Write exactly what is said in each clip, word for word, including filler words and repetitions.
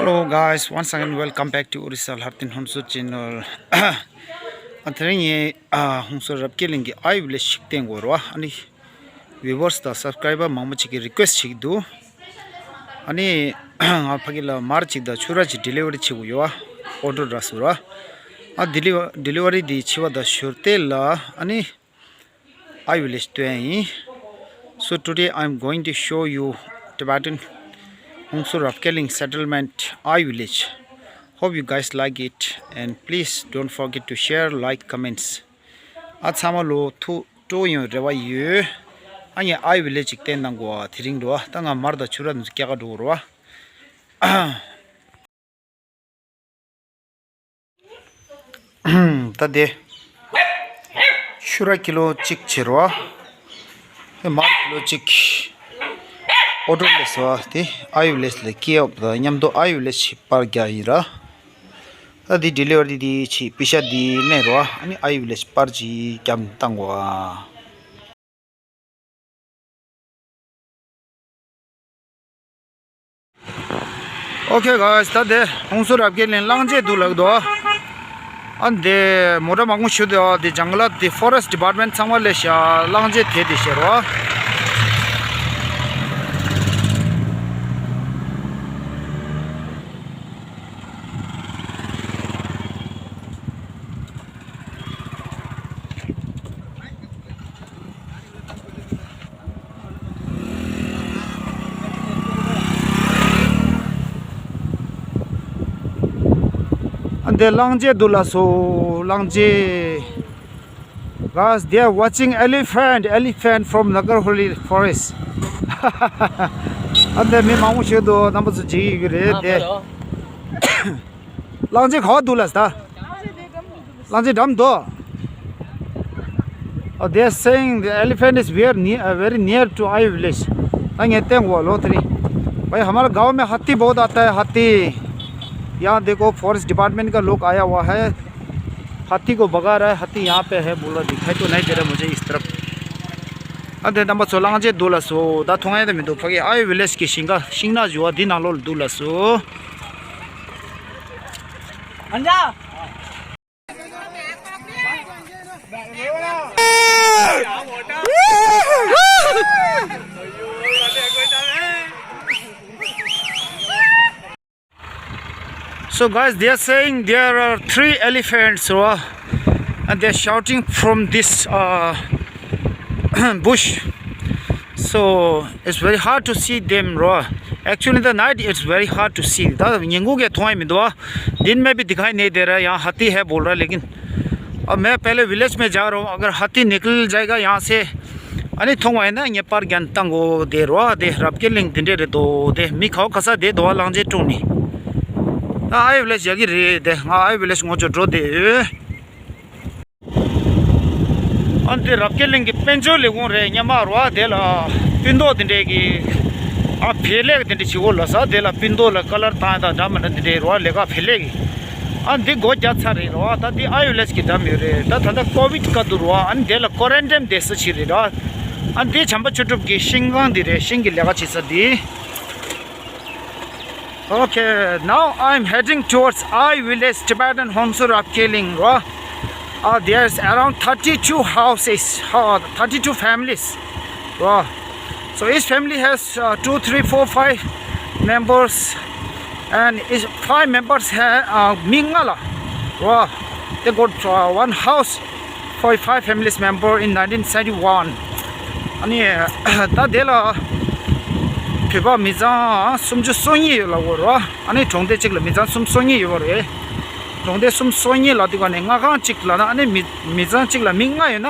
Hello guys, once again welcome back to Orissa Lhartin Homsu channel. ཨ་དེ་རིང་ངས་ཨ་ཧོང་སོར་རབ་རྒྱས་གླིང་གི་ཨའི་ཝི་ལེཇ་ཞིག་བསྟན་དགོས་རེད་བ། ཨ་ནི་ཝིའུ་ཝར་སི་དང་སབ་སི་ཀ་རའི་བར་མང་པོ་ཅིག་གིས་རི་ཀུ་ཨེ་སི་ཊི་བྱེད་ཀྱི་འདུག་ཨ་ནི་ང་ཕ་གི་ལ་མར་ཅིག་དང་ཕྱུར་ར་ཅིག་ཌི་ལི་ཝ་རི་བྱེད་དགོས་ཡོད་བ། ཨོ་ཌར་རག་སོང་ར། ཨ་ཌི་ལི་ཝ་ཌི་ལི་ཝ་རི་འདི་བྱེད་པ་དང་ཞོར་དེ་ལ་ཨ་ནི་ཨའི་ཝི་ལེཇ་སྟོན་ཡིན། So today I'm going to show you Tibetan Hongsu Rapkeling settlement Ai village. Hope you guys like it and please don't forget to share, like, comments. ཨ་ཚང་མ་ལོ་ཐུགས་སྤྲོ་ཡོང་རེ་བ་ཡོད། ཨ་ངས་ཨའི་ཝི་ལེཇ་ཅིག་བསྟན་གནང་དགོས་བ་དེ་རིང་འགྲོ་བ། ད་ང་མར་དང་ཕྱུར་ར་འདི་ཚོ་སྐྱེལ་ག་འགྲོ་དགོས་རེད་བ། ད་དེ་ཕྱུར་ར་ཀི་ལོ་གཅིག་བྱེད་རོགས། དེ་མར་ཀི་ལོ་གཅིག་ཨོ་ཌར་སླེབས་སོང་། དེ་ཨའི་ཝི་ལེཇ་ལ་སྐྱེལ་ཡོང་དང་མཉམ་དུ་ཨའི་ཝི་ལེཇ་པར་རྒྱག་ཡིན་ར། ད་དེ་ཌི་ལི་ཝ་རི་དེ་བྱེད་པེ་ཤ་དེ་ལེན་རོགས། ཨ་ནི་ཨའི་ཝི་ལེཇ་པར་ཅིག་བརྒྱབ་བཏང་གོ་ཨ། Okay guys, ད་དེ་ཧོང་སོར་རབ་རྒྱས་གླིང་གླང་རྗེས་འདུག་ལབ་འདུག་ཨ་འདི་མོ་ཊ་མང་པོ་ཞིག་འདུག་དེ་ཇང་ག་ལ་དེ་ཕོ་རེ་སི་ཊི་ཌི་པཱར་ཊི་མེན་ཊི་ཚང་མ་སླེབས་ཤག་གླང་རྗེས་དེད་དེ་བཞག་རོགས། ཨ་འདི་གླང་རྗེས་འདུག་ལབ་སོང་། གླང་རྗེས། Guys, they are watching elephant, elephant from Nagarholi forest. ཨ་འདི་མི་མང་པོ་ཞིག་འདུག་རྣམ་པ་ཚོ་མཇལ་གྱི་རེད་དེ། གླང་རྗེས་ག་པར་འདུག་ལབ་ས། གླང་རྗེས་འགྲམ་འདུག Oh, they are saying the elephant is very near, uh, very near to our village. ད་ངས་བསྟན་གོ་ལོ་དེ་རིང་། भाई, हमारा गांव में हाथी बहुत आता है, हाथी। यहाँ देखो, फॉरेस्ट डिपार्टमेंट का लोग आया हुआ है। हाथी को भगा रहा है, हाथी यहाँ पे है बोला, दिखाई तो नहीं दे रहा मुझे इस तरफ। ཨ་འདི་རྣམ་པ་ཚོ་གླང་རྗེས་འདུག་ལབ་སོང་། ད་མཐོང་ཡ་ད་མི་འདུག་ཕ་གི་ཨའི་ཝི་ལེཇ་གི་ཤིང་ཁ་ཤིང་ནགས་བཞུ་བ་འདི་ནང་ལོགས་ལ་འདུག་ལབ་སོང་། So guys, they are saying there are three elephants, uh, and they are shouting from this uh, bush. So it's very hard to see them, uh. Actually, the night it's very hard to see. ད་ཉིན་གུང་གི་མཐོང་ཡ་མི་འདུག་ཨ། दिन में भी दिखाई नहीं दे रहा है, यहाँ हाथी है बोल रहा है, लेकिन अब मैं पहले विलेज में जा रहा हूँ, अगर हाथी निकल जाएगा यहाँ से, ཨ་ནི་མཐོང་བ་ཡིན་ན་ངས་པར་རྒྱག་བཏང་གོ་དེ་རོ། དེ་རབ་རྒྱས་གླིང་དེ་འདྲས་རེད་དོ། དེ་མི་ག་བ་ག་ས་དེ་དོ་བ་གླང་རྗེས་དཀྲུགས་ནི། ད་ཨའི་ཝི་ལེཇ་ཡག་གི་རེད། དེ་ང་ཨའི་ཝི་ལེཇ་ངོ་ཅོག་འགྲོ་དེ་ཡོད། ཨ་འདི་རབ་རྒྱས་གླིང་གི་དཔལ་འབྱོར་ལས་ཁུངས་རེད་སྙམ་མ་རོ། དེ་ལ་སྤུན་མདོག་དེ་འདྲས་ཀྱི་ཨ་བེ་ལེག་དེ་འདྲས་བྱེད་གོ་ལ་ས། དེ་ལ་སྤུན་མདོག་ལ་ཀ་ལར་བཏང་ཡ་དང་འདྲ་མི་འདྲ་དེ་འདྲས་རོ། ལས་ཀ་བེ་ལེག་གི། ཨ་འདི་སྒོ་རྒྱག་ཚར་རེད་རོ། ད་འདི་ཨའི་ཝི་ལེཇ་གི་འགྲམ་ཡོད་རེད། ད་ད་ལྟ་ཀོ་བིད་སྐབས་དུ་རོ། ཨ་འདི་ལ་ཀོ་རན་ཊིན་བསྡད་ས་ཞིག་རེད་རོ། ཨ་འདི་བྱམས་པ་ཆོས་གྲུབ་ཀྱི་ཤིང་ཁང་འདི་རེད། ཤིང་གི་ལས་ཀ་བྱེད་ས་འདི། Okay, now I'm heading towards Ai village, Tibetan Hongsu Rapkeling, རོ། Uh, there's around thirty-two houses, uh, thirty-two families, རོ། So each family has uh, two, three, four, five members, and is five members have uh, མི་ལྔ་ལ་རོ། They got uh, one house for five families member in nineteen seventy-one. ཨ་ནི་ད་དེ་ལ་བོད་པ་མི་ཚང་སུམ་ཅུ་སོ་གཉིས་ཡོད་ལ་གོ་རོ། ཨ་ནི་གྲོང་སྡེ་གཅིག་ལ་མི་ཚང་སུམ་ཅུ་སོ་གཉིས་ཡོད་རེད། གྲོང་སྡེ་སུམ་ཅུ་སོ་གཉིས་ལ་དུས་ག་ནས་ལྔ་ཁང་གཅིག་ལ་ན་ཨ་ནི་མི་མི་ཚང་གཅིག་ལ་མི་ལྔ་ཡོད་ན་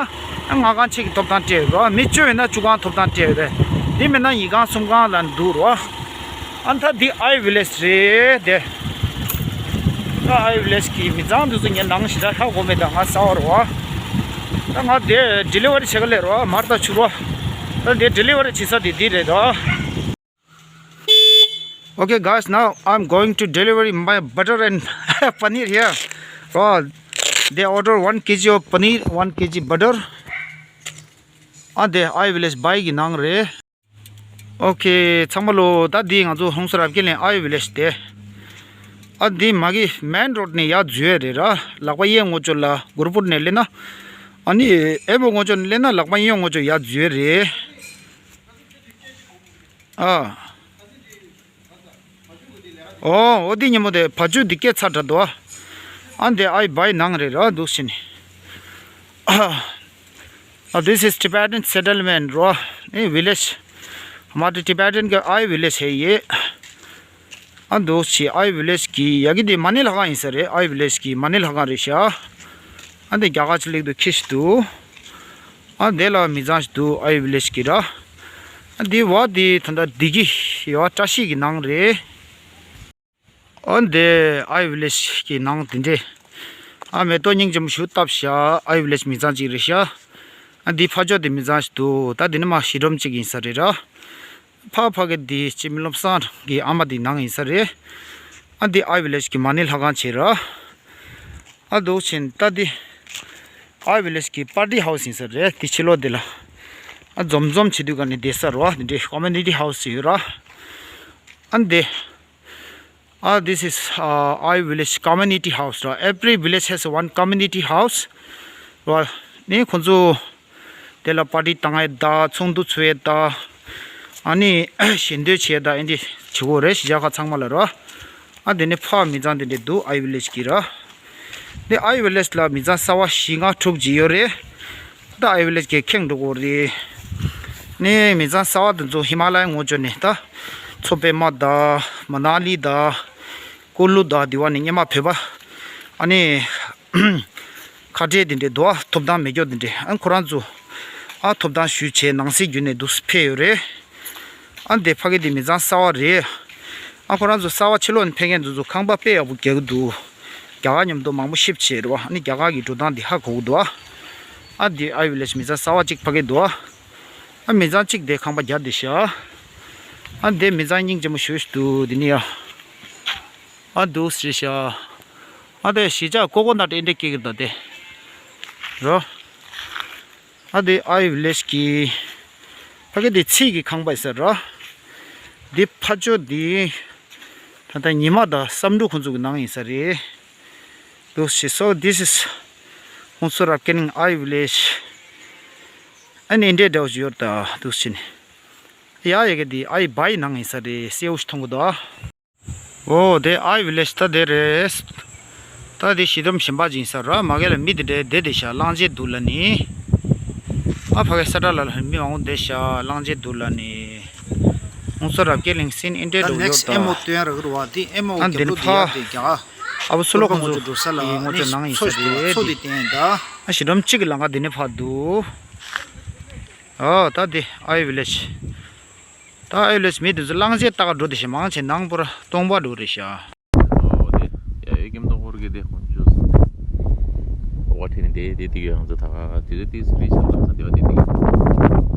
ལྔ་ཁང་གཅིག་གི་ཐོབ་ཐང་སྤྲད་ཡོད་རོ། མི་བཅུ་ཡོད་ན་བཅུ་ཁང་ཐོབ་ཐང་སྤྲད་ཡོད་རེད། འདི་མིན་ན་ཉིས་ཁང་གསུམ་ཁང་ལ་འདུག་རོ། ཨ་ད་འདི་ཨའི་ཝི་ལེཇ་རེད་དེ། ད་ཨའི་ཝི་ལེཇ་གི་མི་ཚང་འདི་ཚོ་ངས་ནང་ཞེ་དྲག་ཧ་གོ་མེད། ད་ང་གསར་པ་རེད་བ། ད་ང་དེ་ཌི་ལི་ཝ་རི་བྱེད་ག་སླེབས་རེད་བ། མར་དང་ཕྱུར་བ། ད་དེ་ཌི་ལི་ཝ་རི་བྱེད་ས་དེ་འདི་རེད་ད། Okay guys, now I'm going to deliver my butter and paneer here. Oh, they order one kg of paneer, one kg butter. ཨ་དེ་ཨའི་ཝི་ལེཇ་བའི་གི་ནང་རེད། Okay, ཚང་མ་ལོ། ད་འདི་ང་ཚོ་ཧོང་སོར་རབ་རྒྱས་གླིང་ཨའི་ཝི་ལེཇ་དེ། ཨ་འདི་མ་གི་མེན་རོཌ་ནས་ཡར་འཛུལ་བ་རེད་ར། ལག་པ་གཡས་ངོས་ཕྱོགས་ལ་གུར་པུར་ནས་སླེབས་ན། ཨ་ནི་ཨེ་པོ་ངོས་ཕྱོགས་ནས་སླེབས་ན་ལག་པ་གཡོན་ངོས་ཕྱོགས་ཡར་འཛུལ་བ་རེད། ཨ། ཨོ་ཨོ་འདི་ཉིན་མོ་དེ་བ་ཅུ་འདི་སྐད་ཚར་དྲག་འདུག་ཨ། ཨ་འདི་ཨའི་བའི་ནང་རེད་ར་འདུག་ཕྱིན། ཨ། This is Tibetan settlement རོ། ཨེ་village. མ་དེ་Tibetan གི་ཨའི་village ཧེ་ཡེ། ཨ་འདུག་ཕྱི་ཨའི་village གི་ཡ་གི་དེ་མ་ཎི་ལྷ་ཁང་ཡིན་ས་རེད། ཨའི་village གི་མ་ཎི་ལྷ་ཁང་རེད་ཤག་ཨ་འདི་རྒྱ་གར་ཅིག་སླེབས་འདུག་ཁྱི་ཞིག་འདུག་ཨ་འདི་ལ་མི་ཚང་ཞིག་འདུག་ཨའི་village གི་ར། ཨ་འདི་བ་འདི་ད་ལྟ་འདི་གི་ཡ་བཀྲ་ཤིས་ཀྱི་ནང་རེད། ཨོ་འདི་ཨའི་village གི་ནང་དེ་འདྲས། ཨ་མེ་ཏོག་སྙིང་རྗེ་མོ་ཞིག་བཏབ་ཤག་ཨའི་village མི་ཚང་གཅིག་རེད་ཤག་ཨ་འདི་ཕ་ཕྱོགས་དེ་མི་ཚང་ཞིག་འདུག་ད་འདི་ནི་མ་ཞི་སྒྲོམ་གཅིག་ཡིན་ས་རེད་ར། ཕ་ཕ་གི་འདི་ཅི་མི་ལོམ་སང་གི་ཨ་མ་འདི་ནང་ཡིན་ས་རེད། ཨ་འདི་ཨའི་village གི་མ་ཎི་ལྷ་ཁང་བྱས་ར། ཨ་འདུག་ཕྱིན་ད་འདི་ཨའི་village གི་party house ཡིན་ས་རེད། དེ་ཕྱི་ལོགས་འདི་ལ་ཨ་འཛོམས་འཛོམས་བྱེད་དུས་ག་ནས་བསྡད་ས་རོ། འདི་འདྲའི་community house ཡོད་ར། ཨ་འདི། Ah, this is uh, Ai village community house ར། Every village has one community house ར། ནི་ཁོང་ཚོ་དེ་ལ་པར་ཊི་བཏང་ཡས་ད་ཚོགས་འདུ་ཚོགས་ཡས་ད། ཨ་ནི་ཞལ་འདོན་བྱས་ད་ཨེ་འདི་བྱེད་དགོས་རེད་གཞིས་ཆགས་ཁག་ཚང་མ་ལ་ར། ཨ་དེ་ནི་ཕ་མི་ཚང་དེ་འདྲས་འདུག་ཨའི་ཝི་ལེཇ་གི་ར། འདི་ཨའི་ཝི་ལེཇ་ལ་མི་ཚང་གསར་བ་བཞི་ལྔ་དྲུག་ཅིག་ཡོད་རེད། ད་ཨའི་ཝི་ལེཇ་གི་ཁེངས་འགྲོ་གི་རེད། ནི་མི་ཚང་གསར་བ་དེ་ཚོ་ཧི་མ་ལ་ཡའི་ངོས་ཕྱོགས་ནས་ད་མཚོ་པདྨ་ད་མ་ན་ལི་ད་ཀུ་ལུ་ད་དེ་བ་ནས་སྔོན་མ་བོད་པ་ཨ་ནི་ཁ་བྲལ་དེ་འདྲས་འདུག་ཨ་ཐོབ་ཐང་མེད་སྐྱོ་དེ་འདྲས་ཨ་ཁོ་རང་ཚོ་ཨ་ཐོབ་ཐང་ཞུས་བྱས་ནང་སྲིད་བརྒྱུད་ནས་འདུག་སེ་ཕེབས་ཡོད་རེད། ཨ་འདི་ཕ་གི་འདི་མི་ཚང་གསར་བ་རེད། ཨ་ཁོ་རང་ཚོ་གསར་བ་ཕྱི་ལོགས་ནས་ཕེབས་མཁན་ཚོ་ཚོ་ཁང་པ་དཔེ་ཡག་པོ་རྒྱག་གི་འདུག་རྒྱ་གར་མཉམ་དུ་མང་པོ་ཤིབ་བྱས་རེད་བ། ཨ་ནི་རྒྱ་གར་གྱི་འགྲོ་སྟངས་འདི་ཧ་གོ་གི་འདུག་ཨ་འདི་ཨའི་ཝི་ལེཇ་མི་ཚང་གསར་བ་གཅིག་ཕ་གི་འདུག་ཨ་མི་ཚང་གཅིག་དེ་ཁང་པ་རྒྱག་བསྡད་ཤག་ཨ་འདི་མི་ཚང་སྙིང་རྗེ་མོ་ཞེ་པོ་ཞིག་འདུག་འདི་ནི་ཡ། ཨ་འདུག་སེ་ཤག་ཨ་འདི་གཞིས་ཆགས་ཀོ་ཀོ་ནཊ་ཨེ་འདྲས་སྐྱེ་གི་འདུག་དེ་རོ། ཨ་འདི་ཨའི་ཝི་ལེཇ་གི་ཕ་གི་འདི་ཚིག་གི་ཁང་པ་ཡིན་ས་ར། འདི་ཕ་ཇོ་འདི་ད་ལྟ་ཉི་མ་དང་བསམ་འགྲུབ་ཁོང་ཚོ་གི་ནང་ཡིན་ས་རེད། འདུག་སེ། So this is ཧུན་སུར་རབ་རྒྱས་གླིང་ཨའི་ཝི་ལེཇ། ཨ་ནི་འདྲའི་འདྲ་བོ་ཞིག་ཡོད་ད་འདུག་སེ་ནི། ཡ་ཡ་གི་འདི་ཨའི་བའི་ནང་ཡིན་ས་རེད། སེའུ་ཞིག་མཐོང་གི་འདུག་ཨ། ཨོ་དེ་ཨའི་ཝི་ལེཇ་ད་དེ་རེད། ད་དེ་ཞི་འདོམ་གཞན་པ་ཅིག་ཡིན་ས་ར། མ་གི་ལ་མི་དེ་འདྲའི་བསྡད་བསྡད་ཤག་གླང་ཆེན་འདུག་ལ་ནི། ཨ་ཕ་གི་ས་ཁྲ་ལ་ལ་མི་མང་པོ་བསྡད་ཤག་གླང་ཆེན་འདུག་ལ་ནི། ཧུན་སུར་རབ་རྒྱས་གླིང་སིན་ཨེ་འདྲའི་ད་འགྲོ་ནེག་ཡོད་སི་ད། ཨེ་མོ་སྟོན་ར་གི་རུ་བ་དེ་ཨེ་མོ་ཨ་འདི་ནི་རྒྱབ་ཕ་ལོགས་དེ་རྒྱ་གར། ཨ་བུ་སུ་ལོ་ཁོང་ཚོ་འགྲོ་ས་ལ་ཡི་ངོ་ནི་ཚོ་ནང་ཡིན་ས་མཚོ་ཞིག་འདུག་རེད། མཚོ་དེ་བསྟན་ད། ཨ་ཞི་འདོམ་གཅིག་གི་ལམ་ཁ་འདི་ནི་ཕར་འདུག་ཨོ་ད་དེ་ཨའི་ཝི་ལེཇ། ད་ཨའི་ཝི་ལེཇ་མི་དེ་ཚོ་གླང་ཆེན་ལྟ་ག་འགྲོ་དེ་ཤ་མང་ཆེ་ནང་པོར་སྟོང་པ་འགྲོ་རེད་ཤག་ཨོ་དེ་ཡ་ཨེ་ཀེམ་ཏོ་ཧོར་གི་དེ་ཁོང་ཅུས། ཨོ་ཁྲིད་ནི་དེ་དེ་དེ་གི་ཡང་ཚ་ད་དེ་དེ་དེ་སུ་རི་ཤ་ལ་ས་དེ་བ་དེ་དེ་གི།